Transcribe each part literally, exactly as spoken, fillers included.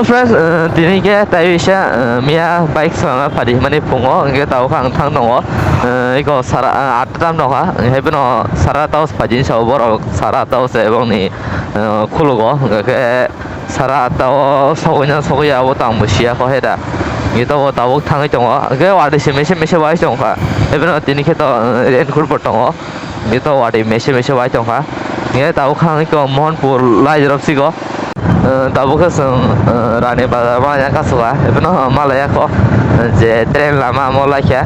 Friends, eh, tini khe tai bisa, eh, miya bike salna phadi mani phungo, hingke tau kha ang thang tongo, eh, iko sara, eh, atta tam nokha, hingke beno sara tau phadi sao borok sara tau se ebong ni, eh, khulugo, hingke sara atta o sogwi na sogwi abo tang bo siya kho heda, hingke tabo tabuk thangwi tongo, hingke wadi se mese mese wai tongkha, ebeno tini khe to, eh, raincoat bo tongo. Hingke to watwi mese mese wai tongkha. Hingke tabuk kha hingke Mohanpur lai jorop sigo. Eh, tabuk khe chwng, eh, Rani Bazar ma ya kasu kha. Ebono ma lai ya kho. Je train lama amo lai kha.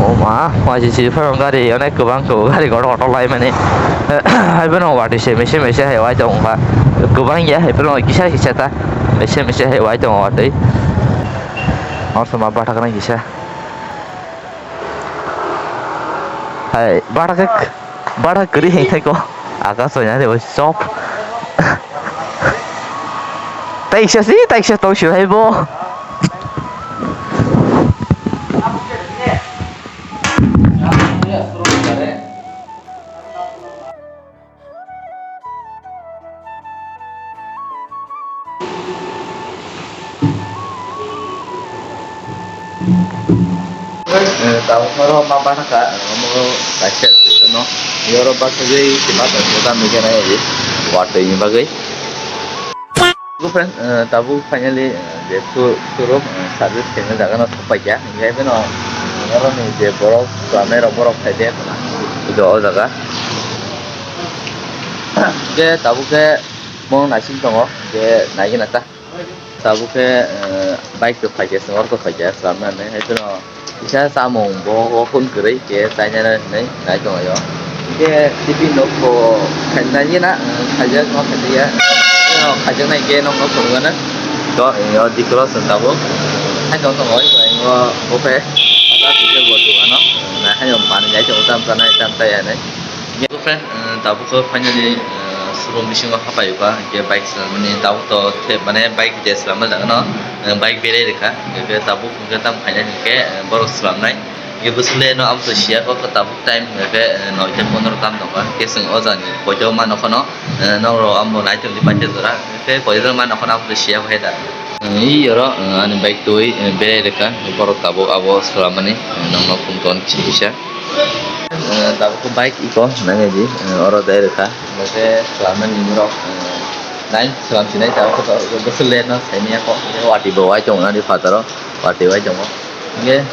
O ma, ma si si phano gari onek kwbang tongo, gari kotor kotor lai mani. Eh, haibono watwi se mese mese hai wai tongkha. Kwbang ya, haibono kisa kisa ta. Mese mese hai wai tongo watwi. Mosoma bathaknai kisa. Hai, bara ke, bara kiri hing thai ko. Aga sonya de oi sop. Taisa si, taisa tong si hai bo. Eh, tabuk oro ma bana ka, omo kaisa station o, yoro bus ri sima tong kota mega na yari, watwi ni bagwi. Friend, eh, tabuk finally, eh, je su-, showroom, eh, service khaina jaga no sokpaikha. Hingke beno, eh, oro ni je borok chwlamnai rok borok khaide khna. Ido o jaga. Hingke tabuk khe bono naising tongo, hingke naigena ta. Tabuk khe, eh, bike rok phaikhe, chwng orok phaikhe, chwlamnani. Hai phano Kisa samung bo o phone kwrwi khe chainani hinwi nai tonglaio. Hingkhe tiffin rok bo khainai gena, khaijak no khaijak ya. Khaijak nai khe nokno phunukgana. To, o dikoro chwng tabuk. Hai tong tongo, o, o khe, o, o, bo dogano. Nai hai manwi nai tongo, tam chanai, tam chaya hinwi. Friend, eh, tabuk to finally, eh, showroom bisingo hapai ba, hingke bike swnamani tabuk to the-, mane bike je swnamma jaga no, eh, bike berai rikha, hingke tabuk hingke tam khaina hingke, eh, borok swnamnai. Hingke bwswk le no amo to siya kok tabuk time hingke, eh, noita pondro tam tongkha, hingke chwng o jani koito ma nokho no, eh, nokro amo nai tongdi paite jora, hingke koito ma nokho no amo to siya kok hai da. Eh, oro, eh, ani bike twi, eh, berai rikha, borok tabuk abo swnamani, eh, nokno phone ton kisa. Eh, tabuk bike iko nang di, eh, oro dai rikha. Hingke swnamnani borok, eh, nai swnam sinai tabuk to, to, to, le no saimanya kok, watwi bo wai tongo nani phataro, watwi wai tongo. Hingke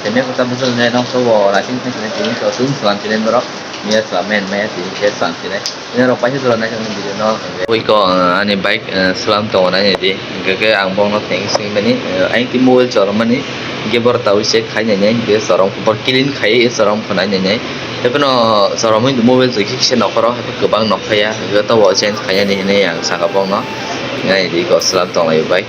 saimanya kok tabuk le no to bo naising sinai tini to swnam sinai borok, miya swnam men maya tini ke swnam sinai. Ini rok paisa jora nai tongni video no. Ui ko, eh, ani bike, eh, slam tongo nai di. Hingke ke ang bongno thanks wngmani, eh, ang ti mobile choromani. Hingke bor tawi se khai nai nai, hingke sorom bor clean khai, sorom khonai nai nai. Tei bono sorom wngkhe mobile choi kisa nokoro, hingke kwbang nok phaiya, hingke to bo change khai nai hinui ang saka bongno. Nai di ko slam tonglai bike.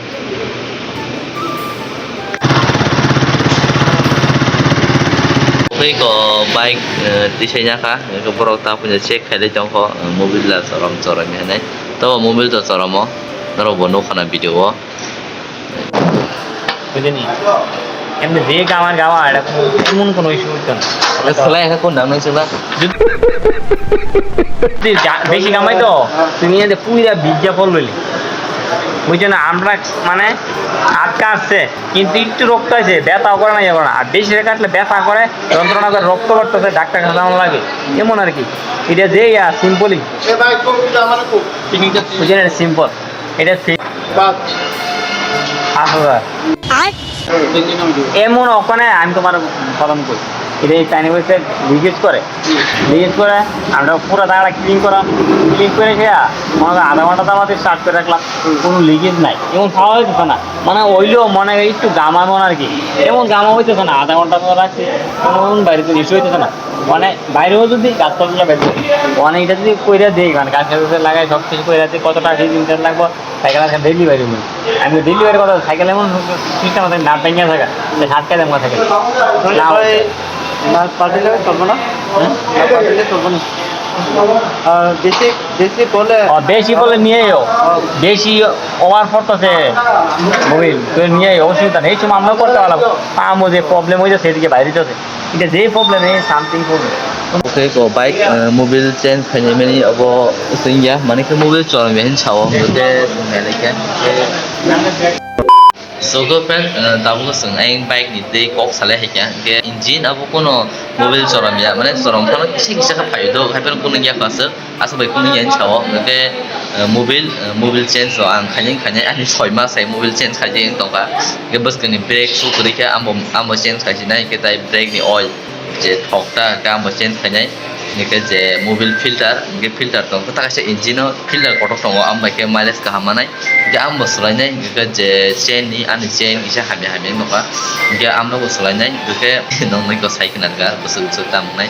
Tei ko bike, eh, tisai nyakha, hingke borok ta punya check khailai tongkho, eh, mobile la chorom chorom hinui. Tobo mobile to choromo, norok bo nukha na video o. Bujini. Emni je gaman gama ada ko, emon kono issue hoito na. Selai ha kon dang nai sela. Jodi ja-, beshi gamai to, tumi ede puira bijja pol loli. Bujho na, amra mane atka asche, kintu ekটু rokto asche, beta kore na, iye kore na. Ar beshi katle beta kore, jontrona kore, rokto bartase, daktar kache jama lage. Emon ar ki. Eta je ya, simple-ই. Bujho na, simple. Eta fi-, পাঁচ হাজার। Emon okone ami tomar hotom koi. Eta tani bolte leakage kore. Leakage kore, amra pura dagara clean kora. Clean kore khe, mone kore adha ghonta jama start kore rakhlam, kono leakage nai. Emon pawa jaitese na. Mane oileyo mone kore ekটু gama mon ar ki. Emon gama hoitese na, adha ghonta jama rakhchi, kono baire to issue hoitese na. Mane baire jodi gaj patla baire, mane eta jodi koira dei, mane gaj patla lagai sob kichu koira dei, koto taka din lagbo, cycle aske daily baire mane. Ami daily baire koto cycle emon system ase, na bengya thaka, je hat kai dengma thaka. Na, না পাঠালে চলবো না। হ্যাঁ? না পাঠালে চলবো না। আর বেশি, বেশি বলে ও, বেশি বলে নিয়ে এও। বেশি over করতেছে মোবিল, তো নিয়ে এও, অসুবিধা নেই, এই সময় আমরা করতে পারলাম। তা আমার যে problem হয়ে যাচ্ছে, এদিকে বাইরে যাচ্ছে। এটা যে problem, এই something problem। Oke, ko bike, eh, mobil change khainai mani abo swngya, mani khe mobil chorang ya hin sao, hwnkhe swngnailai khe. So, ko friend, eh, tabuk swng ayang bike ni tei kok salai hai khe, hwnkhe engine abo kono mobil chorang ya, mane chorang phano kisa kisa khe phai do, hai phano kono ya kha swk, aswk bai kono ya hin sao, hwnkhe, eh, mobil, eh, mobil change rok ang khainai khainai ani soi mas hai mobil change khaijak tongkha, hwnkhe bwskang ni brake shoe kwrwi khe amo, amo change khaisinai, hwnkhe tai brake ni oil. Je thok ta, hwnkhe ang bo change khainai. Hwnkhe je mobil filter, hwnkhe filter tong khe ta kaisa engine o filter kotor tongo, ang bai khe mileage kaham manai. Hwnkhe ang bo swlainai, hwnkhe je chain ni, ani chain kisa hamya hamya nokha. Hwnkhe ang no bo swlainai, hwnkhe noknwi ko sai khna rwkha, bwswk bwswk tamo wngnai.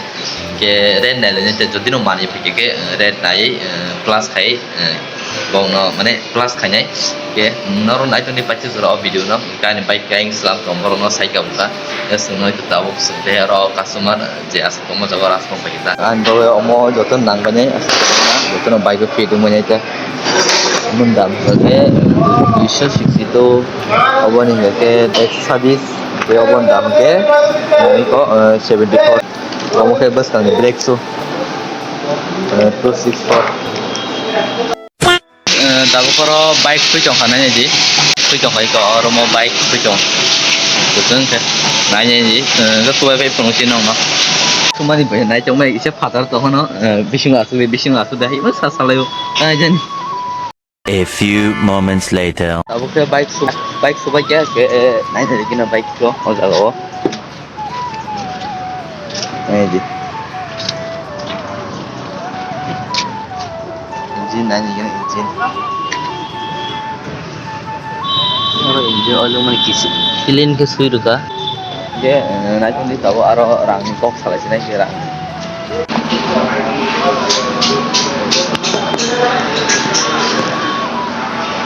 Hwnkhe rate nai lainai, tei jodi no manwi phaikhe khe, rate naiwi, plus khai, bongno mane plus khainai. Hwnkhe norok naitongdi paithago jora o video no, hwnkhe ani bike khe ayang slam tong borokno saikha bwkha. Hwnkhe chwngno tabuk swngkhe oro customer je aswk tongma jaga oro aswk tongpaikha ta. Ani bagwi omo joto nangmani aswk tongma, jotono bike o fit wngmani ta. Mundam hwnkhe duiso sixty two, oboni hwnkhe ekso sabis, tei oboni dam hwnkhe, eh, iko, eh, seventy four. Omo khe bwskangni brake shoe, eh, two six four. Eh, tabuk oro bike twi tongkha, nainai di. Twi tongkha, iko oro mo bike twi tong. Kutung khe nainai di, eh, khe tubai bai phunuk si nongno. Thumani bai nai tongmai kisa phatar tongkhano, eh, bisingo aswk de, bisingo aswk de, hai sa salai o. Ai jani. A few moments later. Tabuk khe bike su-, bike subai khe, khe, eh, nainai di kino bike ko o jaga o. Naidi. Engine naidi gini engine. Oro engine oil mani kisi clean khe sui rwkha. Je, eh, naithok ni tabuk aro rang ni kok salai sinai se rang.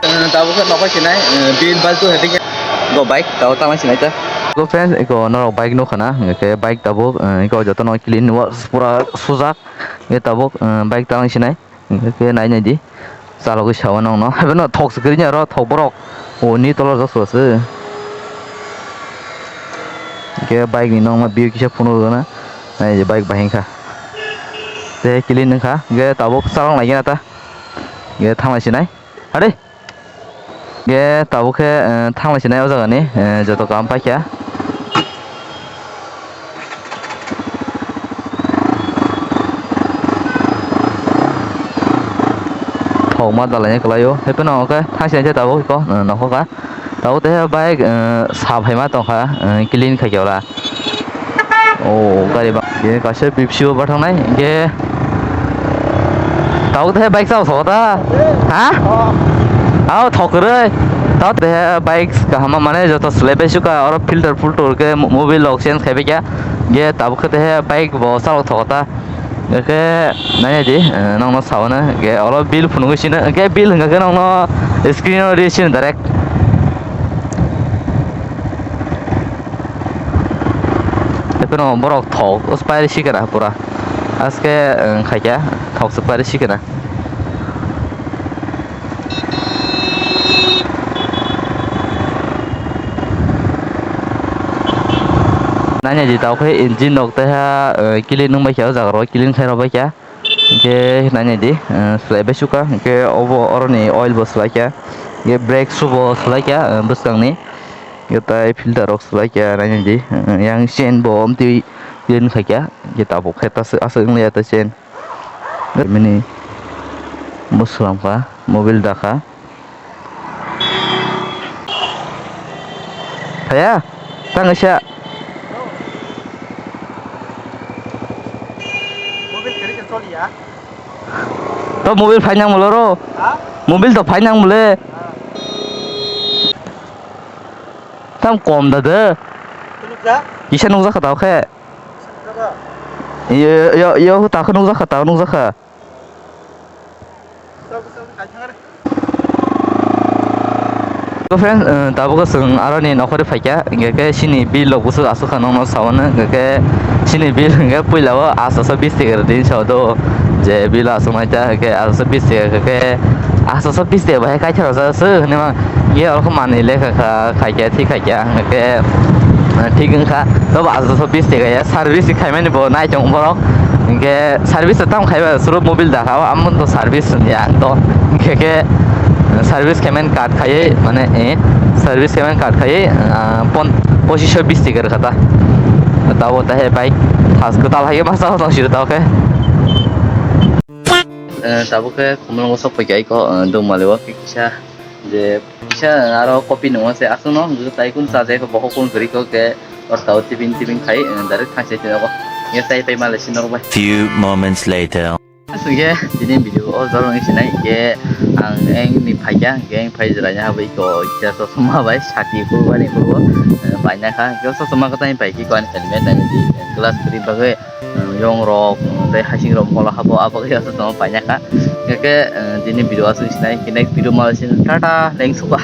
Eh, tabuk khe nokha sinai, eh, bin baltu heading go bike tabuk tama sinai ta. Go friends, iko norok bike nukha na, hingke bike tabuk, eh, iko joto no clean wa pura sujak, hingke tabuk, eh, bike tama sinai. Hingke nai nai di, chalogwi sawa nongno. Haibeno thok se kwrwini aro, thok borok. O, ni tolo rwjak se. Hingke bike ni nokma view kisa phunuk rwna. Nai di bike bahai wngkha. Tei clean wngkha. Hingke tabuk chalok nai gana ta. Hingke thanglai sinai. Hade. Hingke tabuk khe, eh, thanglai sinai o jaga ni, eh, joto kam paikha. Thok ma dalai ni kwlai o. Haikhe no hwnkhe thang sinai se tabuk ko, eh, nokho kha. Tabuk tei bike, eh, sa phaima tongkha, eh, clean khaikhe ora. O gari ba, bini kaisa Pepsi o bathang nai, hingke tabuk tei bike chao thok ta? Ha? Ao thok kwrwi. Tabuk tei bike kaham mane joto swlai bai suka, oro filter fulter khe mo-, mobil rok change khai bai kha. Hingke tabuk khe tei bike bo chao thok ta? Hingke nai di, eh, nokno sao na, hingke oro bill phunugwi sino, hingke bill hingka khe nokno screen o ri sino direct. Ekheno borok thok, o spire sikena pura. Aske, eh, khaikya, thok se spire sikena. Nanya di tau khe engine nok taiha, eh, clean wng bai kha, o jaga rok clean khai rw bai kha. Hingke nainai di, eh, swlai bai suka, hingke obo oroni oil bo swlai kha, hingke brake shoe bo swlai kha, eh, bwskang ni, hingke tai filter rok swlai kha, nainai di, eh, yang chain bo omtwi clean khai kha, hingke tabuk khe ta aswk wng ya ta chain, mini bo swlam kha, mobil da kha. Phaya, tang kisa. Mobil kiri ke choli ya? To mobil phai nang mulo ro. Ha? Mobil to phai nang mule. Ha. Tam kom da de. Tuluk ja? Kisa nukjak kha tau khe. Tuluk ja ba? Iyo, iyo, iyo, ta khe nukjak kha, ta nukjak kha. Hello friends, eh, tabuk chwng aroni nokhorwi phaikha, hingke khe chini bill rok bwswk aswk kha nokno sao hwnwi, hingke khe chini bill hingke puila o achaso bish taka rwdi hinwi sao do, je bill o aswk nai ta, hingke achaso bish taka, hingke khe achaso bish taka bahai kaisa rwjak se hwnwi ma, hingke oro khe manwi lekha kha, khaikya thik khaikya, hingke khe, eh, thik wngkha, tobo achaso bish taka ya service khaimani bo nai tongo borok, Ke service tam khaiba suru mobil da khao, amon to service ya to. Ke ke service kemen card khaiye, mane, eh, service kemen card khaiye, ah, pon, pochisho bis tikar khata. Tabo ta he pai, has ko tal hai ke masa tong siru tao ke. Eh, tabo ke khumulungo sok pai kai ko, eh, dong maliwa ke kisa, je kisa aro kopi nungo se aswk no, tai kun cha je ko boho kun guri ko ke, or tao tibin tibin khai, eh, direct khai se tino ko. Ye tai pai male sinor bai. Few moments later. Aswk ye, tini video o jol ngi sinai ke ang eng ni phaikya, ke eng phai jira nya bai ko, kisa so suma bai, sati kurba ni kurbo, eh, pai na kha, ke so suma ka tai pai ki ko ani helmet ani di, eh, glass kri bagwi, eh, yong rok, eh, tei hasing rok molo habo, abo ke so suma pai na kha. Ke ke, eh, tini video aswk sinai, ke next video male sin, tata, thanks ba.